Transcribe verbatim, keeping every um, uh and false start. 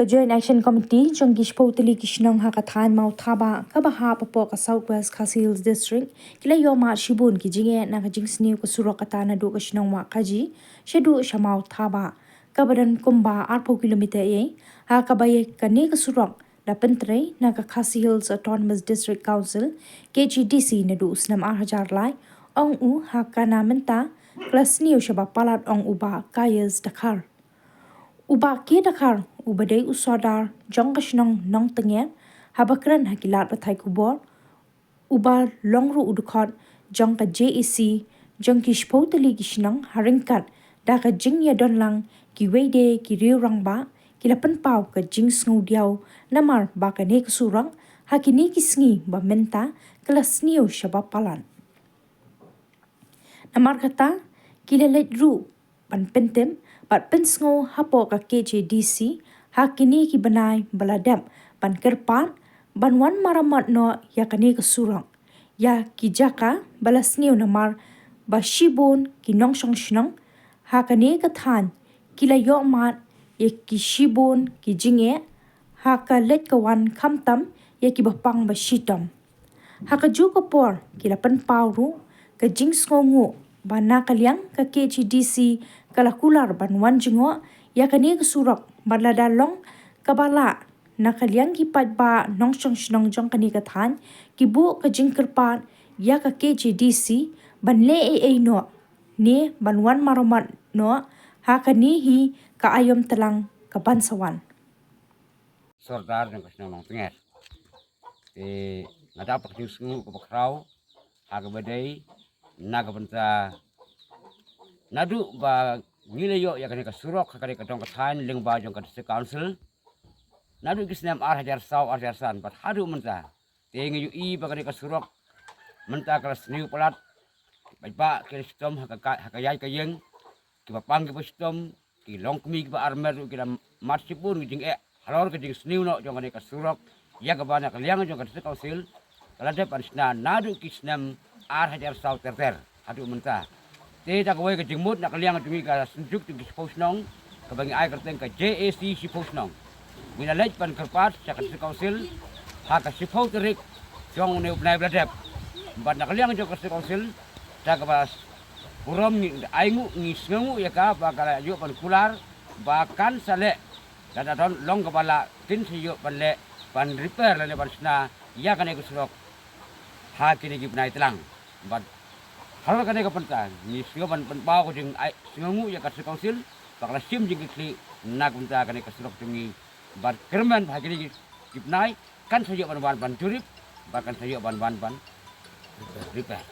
Joint Action Committee jong ki shiphew tylli ki shnong ha ka thaiñ Mawthabah kaba hap hapoh ka South West Khasi Hills District ki la ïoh mad shibun ki jingeh na ka jingsniew ka surok kata naduh ka shnong Wahkaji shaduh sha Mawthabah, kaba don kumba arphew kilometer ei, ha kaba ïa kane ka surok la pyntrei na ka Khasi Hills Autonomous District Council, K H A D C, naduh u snem ar hajar lai, ong u. Ha kane mynta ka la sniew shaba palat, ong u Bah Kayes Dkhar. U Bah K Dkhar, uba dei u sordar jong ka shnong Nongtngiar, haba kren ha ki lad pathai khubor, uba long ruh u dkhot jong ka J A C jong ki shiphew tylli ki shnong, ha ryngkat da ka jingïadon lang kiwei de ki riew rangbah, ki la pynpaw ka jingsngewdiaw namar ba kane ka surok ha kine ki sngi ba mynta ka la sniew shaba palat. Namar kata, ki la leit ruh ban pyntip bad pynsngew hapoh ka K H A D C ha kine ki bnai ba la dep ban kyrpad ban wan maramot noh ïa kane ka surok ïa ki jaka ba la sniew, namar ba shibun ki nongshong shnong ha kane ka thaiñ ki la ïoh mad ïa ki shibun ki jingeh ha ka leit ka wan, khamtam ïa kiba pang ba shitom. Ha kajuh ka por, ki la pynpaw ruh ka jingsngewnguh ba na ka liang ka K H A D C ka la kular ban wan jngoh ïa kane ka surok, bad lada long kaba lah na ka liang ki paidbah nongshong shnong jong kane ka thaiñ, ki buh ka jingkyrpad ïa ka K H A D C ban leh ei ei noh ne ban wan maramot noh ha kane hi ka aïom tlang kaban sa wan. Sordar jong ka shnong Nongtngiar. Te nga da pat ka jingsngew kaba khraw ha kaba dei na ka bynta naduh ba ngi la ïoh ïa kane ka surok ha kane ka dong ka thaiñ lyngba jong ka District Council naduh ki snem ar hajar saw, ar hajar san bad haduh mynta. Te ngi ïohi ba kane ka surok mynta ka la sniew palat. Paidbah ki la shitom ha ka, ha ka ïaid ka ïeng, kiba pang kiba shitom, ki longkmie kiba armet ruh ki la mad shibun ki jingeh halor ka jingsniew noh jong kane ka surok, ïa kaba na ka liang jong ka District Council ka la dep ban shna naduh ki snem ar hajar saw ter ter haduh mynta. Te da kawei ka jingmut na ka liang jong ngi ka Synjuk jong ki Shiphew Shnong, kaba ngi ai kyrteng ka J A C Shiphew Shnong, ngi la leit ban kyrpad sha ka District Council ha ka shiphew tarik jong une u bnai ba la dep. Bad na ka liang jong ka District Council, da kaba burom ngi ai nguh, ngi sngewnguh ïa ka ba ka la ïoh ban kular ba kan sa leh, lada don long kaba lah, kin sa ïoh ban leh, ban repair lane ban shna ïa kane ka surok ha kine ki bnai tlang. Bad halor kane ka bynta ngi sngew ban pynpaw ka jingai sngewnguh ïa ka District Council ba ka la shim jingkitkhlieh na ka bynta kane ka surok jong ngi. Bad kyrmen ba ha kine ki, ki bnai kan sa ïoh ban wan ban jurip, ba kan sa ïoh ban wan ban repair.